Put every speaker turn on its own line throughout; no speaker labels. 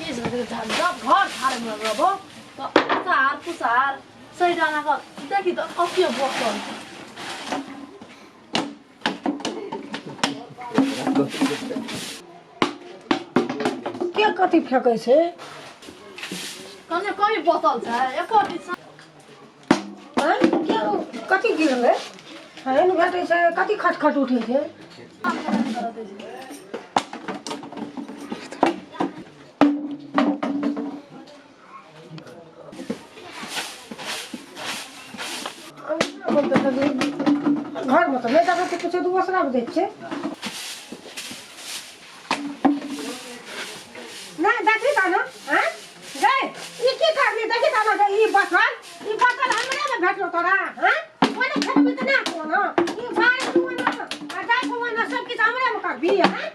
की जब घर झाड़े में रहबो तो असार पुसार सही डाना का देखी तो कतियो बसल।
के कथी फेंकै छै?
कने कमी बसल छै एको दिन।
आँय, के कथी गिरलै? एहन भेटै छै, कथी खटखट उठै छै? घरमे तऽ नहि देखै छियै किछो, दू ओसरा दै छियै। नहि देखी तऽ ने। आँय गै, ई की करली? देखी तऽ ने गै, ई बचल, ई बचल हमरे ने भेटलो तोरा। आँय, ओने खेलबी तऽ नहि कोनो ई झाड़ै छौ ओना आ जाइ छौ ओना, सब किछु हमरे मे करबी? आँय,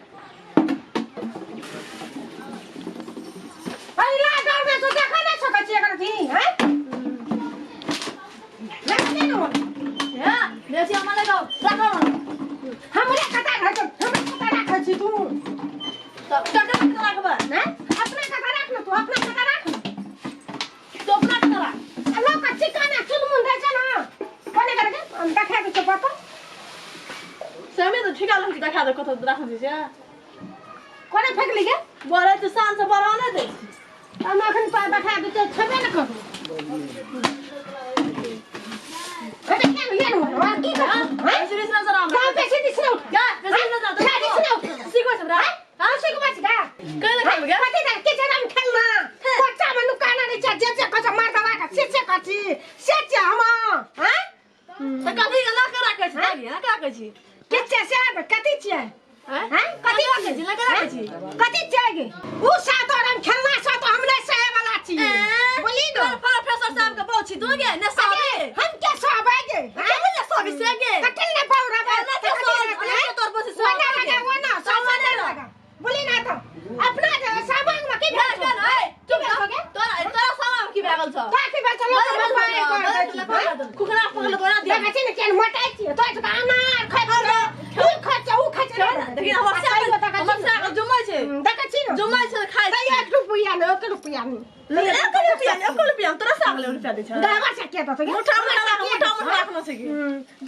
पहिला डर में तो देखा नहीं सकै छियै एकर अथी। आँय, देखै ने।
हे बेसी हमरा लगाओ राखो।
हमरे कता राखै, हमरे कता राखै छी तू?
तब ककर कता राखबै?
हैं, अपना कता राख ने तू, अपना कता राख ने।
तो अपना कता राख।
आ लोक के चिकन आ चुनमुन दै छै ने, कोने करे के हम देखा दै छियौ बर्तन।
से हमे तऽ ठिका लग देखा दे, कतऽ राखल छै से।
कोने फेकली गे?
बड़े तऽ शान से बड़ा नहि दै छी।
हम अखन पा देखा दै छियौ, छेबे ने करू। अरे के ले ने, की कर? हैं,
बेसी बेसी नजर आम
गाँव बेसी दिस ने उठ।
गा बेसी नजर।
बेसी दिस ने उठ।
सिखबै छै हमरा?
हाँ, सिखबै छै गा।
कहिले खेलबै गे?
कथी दे के छै हम खेलना? बच्चा में नुकाना नहीं छै, जे जे कहै छै मर्दवा के से से कहै छी, से छै हम। हैं,
तऽ कथी के लऽ के राखै छी दादी? ना राखै छी?
के छै से? कथी छियै?
हैं?
हैं, कथी
राखै छी? लऽ के राखै छी?
कथी छियै गे? उ सात और हम खेलना सात हम नहीं सहे वाला छी, बोली न।
तोर प्रोफेसर साहब के बहु छी तू गे, ने साहब।
हम के सहबै गे?
के ने साहब से गे?
कटल ने पाउरा।
एना के साहब, एना के तोर बसी
ओना लगा, ओना सामान लगा, बोली ना। तो अपना जे सामान में की भेल छौ?
ए
की भेल छौ गे?
तोरा तोरा सामान की भए गेल छौ?
तोरा की भेल छौ? लोक के बारे कर दै छी।
कुकरा पकड़ तोरा दिया।
देखै छी ने केहन मोटाइ छियै तोरा सबके, अनार खाइ छियै, ई खाइ छियै, उ खाइ छियै।
देखी, हमर साग, हमर साग जुमै छै।
देखै छी ने?
जुमै छै तऽ खाइ
तैयो एक रुपैआ नहि, एक रुपैआ नहि।
एक रुपैआ नहि, एक रुपैआ तोरा साग ले रुपैआ दै छै।
दावा से के दतौ गे?
मुठा मुठा राख, मुठा मुठा राखना छै की?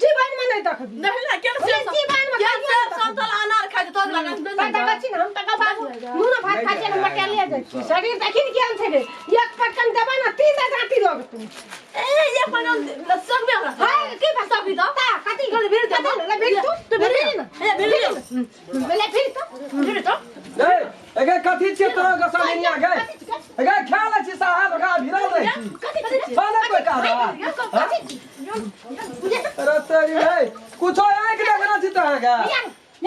जीवन में नहीं देखबी।
नहीं ना, केन
बोले
से
जीवन में
केन
कहियो
से
नहि देखबी।
समतल अनार खाइ छै तोर लगा।
तऽ देखै छी ने, हम तऽ बाबू नून भात खाइ छियै ने, मटेलिए जाइ छी। शरीर देखी ने केहन छै गे, एक पटकन देबै ने, तीन दाँती लगतौ।
ए एक पटकन सकबे हमरा?
हाय, की बात
सकबी तऽ
ता कथी
चल भिड़ दे।
कथी ले भिड़ तू?
तू भिड़
भिड़ ने।
ए भिड़
ले भिड़ तो।
भिड़ तो।
ए एगे कथी छियै तोरा गसलिनिया गे? एगे ख्याल छी साहब, ओकरा भिरल रहै छी।
कथी?
छने कोई कहला?
कथी?
अरे तेरी है कुछो आँखि देखना छी तोरा गे।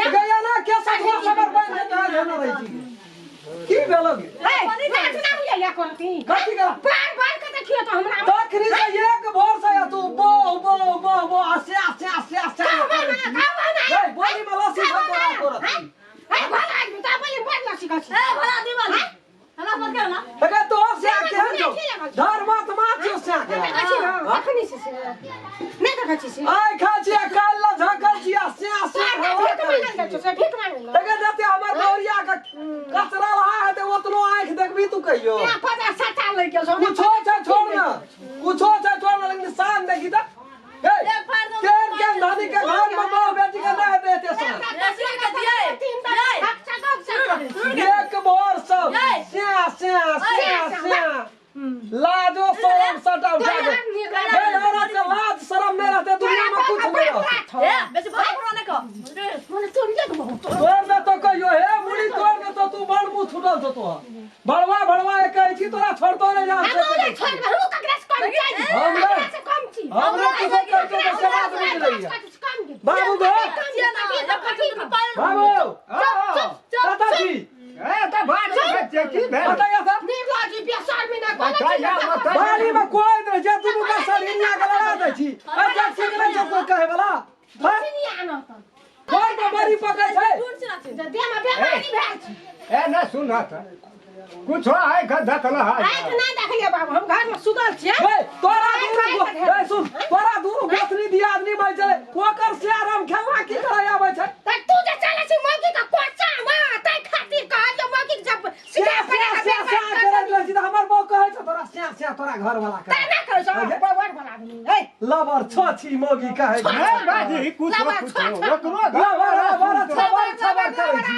एगे एना के सठुआ सबर बनि जेतै धेने रहै छी? की भेलो गे?
ए नाच ना हुइया या करती।
कथी करा?
बार बार के देखियो तो हमरा।
तखनी से एक भोर से तू बो बो बो बो आ स्या स्या स्या स्या
कहबा
करै
ना,
छी।
कहबा ना।
गै, बोली में लस्सी सब तोरा तोरा।
ए भला आदमी त बोली बड़ लसी खाइ छी।
ए भला आदमी वाली हमरा मत कर ना।
एगे तो स्या केहन छौ? धर्मात्मा छियौ स्या के।
देखै छी ने अखनी से नहि देखै छी से?
आइ खा छी आ काल्हि लऽ झाँकल छी आ स्या स्या
तोरा
हवा
भीख
करै
मांगल
छी।
जाइ छौ से, भीख मांगल।
एगे जते हमर गौरिया के कचरा रहा हेतै, ओतनो आँखि देखबी तू कहियो?
तेरा पता सटा लग गेल छौ।
कुछो छै छोड़ ना, कुछो छै छोड़ ना, लेकिन शान देखी तऽ हे।
एक फाड़ दो।
केहन केहन धनी के घर में बहु बेटी के नहि हेतै एते शान।
ए सुन के दियै।
एक भोर सब स्या स्या स्या स्या, लाजो शरम सटा उठा के हे। औरत के लाज शरम नहीं रहते, दुनिया में कुछ नहीं रहते।
ए बेसी भला पुराना नहि कह।
तोड़ दे तो कहियो, हे मुड़ी तोड़ दे तो। तू बड़ मुँह छूटल छौ तोहर, भड़वा भड़वा के कहै छी, तोरा छोड़तो नहीं जान से। हमरा कुछो कहतो तऽ से बात बुझि लैया। बाबू गो, बाबू, कतऽ छी?
ए तऽ बात छै, की भेल?
कतऽ या सब? बाड़ी में कोई नहीं जे दुनू का शरीर के लड़ा दै छी। अब जब छी के नहीं छै कोई कहे वाला। हैं? घर में बड़ी पकै छै।
ए ना सुन तऽ कुछो आइ खा देखल है?
बाबू, हम घर में सुतल छियै।
हे, तोरा दुनू हे सुन, तोरा दुनू गोतनी दियादनी बैठ छलै, ओकर से आराम खेलना की करे आबै छै?
त तू जे चलै छी मौगी के कोचा में, तै खातिर कहल जो मौगी के जब
से से से से स्या स्या तोरा घर वाला
ते
कर
ना करै छौ बड़ वाला आदमी ए
लबर छ छी मौगी कहै छै।
नहीं बाजी कुछ
लबर
कुछ
छो, छो।
ओकरो घर
लबर
वाला
लबर
सुनतो।
छबर छबर करै छी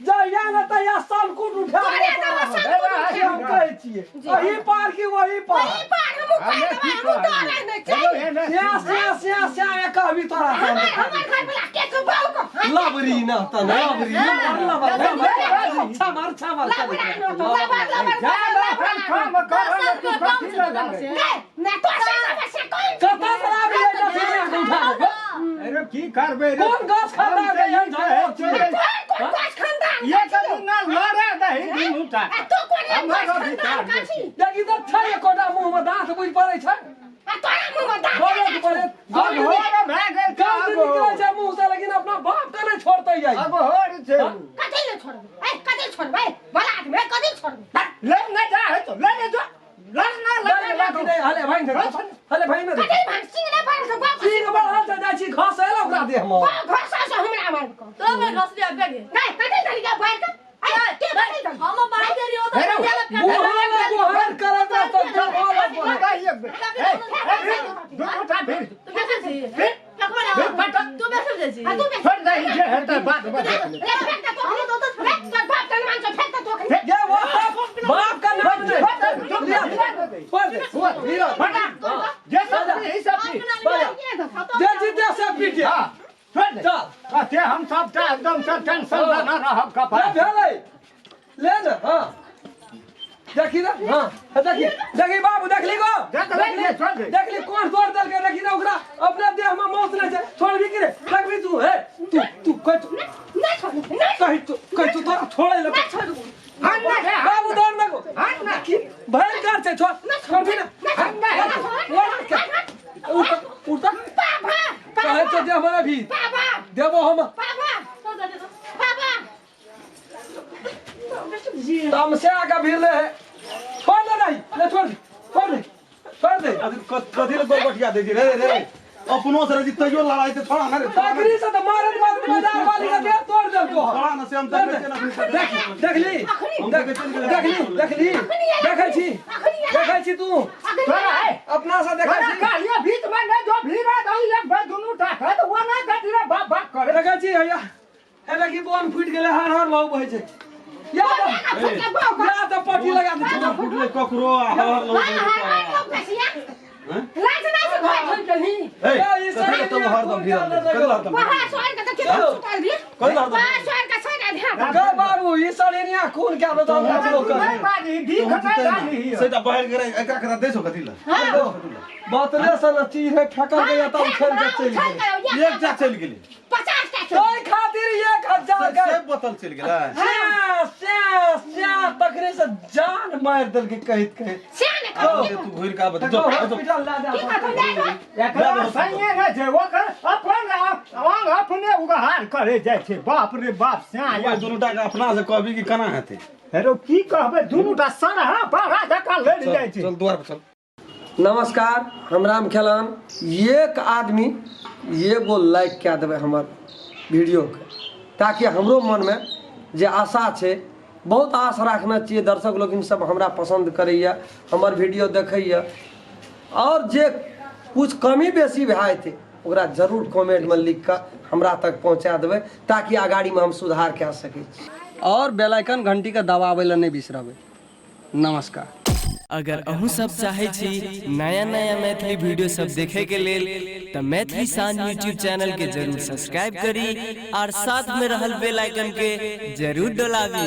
जहिया न तहिया सनकुट उठा
तोरे
लेतौ
तऽ
अहाँ।
सनकुट
से हम कहै छियै एही पार की वही पार
वही पार हमहूँ
हमे
कहि
की
देबै हमहूँ डरै नहि
हेलो,
छै
एने
स्या स्या स्या स्या ए कहबी तोरा
हमर हमर घर वाला के छौ बाबू को
लबरी न त लबरी लबर लबर छबर छबर
लबरा न तो लबर लबर
जा अपन काम कर तू कथी लगाबै
नहीं ना तो से समस्या कोन
कतऽ से आबि जाइ छै उठा लेबै?
अरे की करबै रे
कोन गाछ खाता
हम तऽ
है
ई कहै छियै,
कोन कोन गाछ खानदान
ये कभी ना लड़े दही दुनू टा
आ तू कोन एक
हमर
गाछ खानदान
अधिकार
का छी
देखी तऽ छै एकोटा मुँह में दाँत बुझि पड़ै छै
आ तोरा मुँह में दाँत
गलत पड़े
अघोर भए गेल छै
गलत निकलै छै मुँह से लेकिन अपना बाप के नहि छोड़तै जाइ
अघोर छै उ।
कथी ले छोड़बै ए कथी छोड़बै भला आदमी ए, कथी छोड़बै
ले नहि जा है तो ले ले जो ले ना ले
ले लाठी दे हले भाइ ने हले भाइ ने
कथी भाग सिंह ने भाग से बाप
सिंह बढ़ल छै जाइ छी घस एल ओकरा देह में
घर से से हमरा मार को
तो मैं घस लिया बेगे
नहीं कथी धरी जा भाग के ए के कथी धरी
हम मार दे रही हो तो
हेरो,
मुँह में गुहार करत रहत जब
दुनू टा फिर
तू बेसे छी
फिर
तू बेसे जाइ छी
आ तू बेस
छोड़ दही जे हेतै बात बात
ले फेंक दे तो हम तो फेंक तोर बाप के नाम से फेंक दे तो
ये वो बाप का नाम नहीं लिया पढ़ दे लिया
जे सब ई सब
जे जीते से पीटे
हां छोड़ दे
चल
कहते हम सबटा एकदम से टेंशन ना रहब
ले
कपार
भेलै ले न हाँ देखी ना हाँ देखी देखी बाबू देखली गो
देख ले, छोड़ दे।
देखली कौन तोड़ देलकै देखी ना ओकरा अपने देह में मौत नहि छै छोड़ भी की रे देखबी तू हे तू तू कह तू
नहीं छोड़ नहीं
कह तू कह तू तोरा छोड़ै ले
नहीं छोड़
हम ना है
बाबू दौड़ ना गो
हम ना
की भयंकर छै छोड़ छोड़ भी ना
हम ना
उठ उठ
बाबा
कहै छै जे हमरा भी
बाबा
देबो हम
बाबा बाबा
तमसे आके भीड़ ले है छोड़ दे नहीं ले छोड़ दे छोड़ दे छोड़ दे
कथी ले गोलगठिया दै छी रे रे रे अपनो से रही तैयो लड़ाई ते छोड़ा ना रे
तकरी से तो मारत मारत बाजार वाली का देह तोड़ देलको
छोड़ा ना से हम देखै छियै ना
देख देखली देखली देखली देखै छी देखै छी तू
तोरा है
अपना से देखै
तोरा
छी
कहलिए बीच में नहीं जो भीड़ है दही एक भाई दुनू टा है तो वो नहीं कथी रे बाप बाप करे
देखै छी हैया हे देखी बोन फूटि गेलै हर हर लहू बहै छै या तऽ या तऽ पट्टी लगा दे
ना फुटले ककरो आ हर लोग ए कथी तो हरदम भीड़ कथी हरदम कथी हरदम
गै बाबू ई सड़ेनिया खून के आबै तऽ हमरा लोक
नहीं बाजी भीख नहीं डाली
से तऽ बाहर करे एकरा करा दै छौ कथी ले
बतले सन चीज है फेकल गया तऽ उछल के चलि गेल
एकटा चलि गेलै
50 टा
ताहि खातिर 1000 के
से बोतल चलि गेलै
स्या स्या स्या तखने से जान मारि देलकै कहैत कहैत
तू घुरि के आबऽ दे, जो
हॉस्पिटल लए जा
एकरा संगे नहि छै ओकर अपन अंग अपने उगहार करे जाइ छै बाप रे बाप स्या
ओहि दुनू टा के अपना से कहबी कि केना हेतै
हेरो की कहबै दुनू टा सनहा बारा जकाँ लड़ि जाइ छै
चल द्वार पर चल
नमस्कार हम राम खेलान एक आदमी एगो लाइक कए देबै हमर वीडियोके ताकि हमरो मनमे जे आशा छै बहुत आश राखने छियै दर्शक लोकिन सब हमरा पसन्द करैए हमर वीडियो देखैए आओर जे कुछ कमी बेसी भए जेतै ओकरा जरूर कमेंटमे लिख कऽ हमरा तक पहुँचा देबै ताकि अगाड़ीमे हम सुधार कए सकै छी आओर बेल आइकन घंटीके दबाबै लए नहि बिसरबै नमस्कार।
अगर अहूँ सब चाहै छी नया नया मैथिली वीडियो सब देखे के लेल त मैथिली शान यूट्यूब चैनल के जरूर सब्सक्राइब करी और साथ में रहल बेल आइकन के जरूर डोलाबी।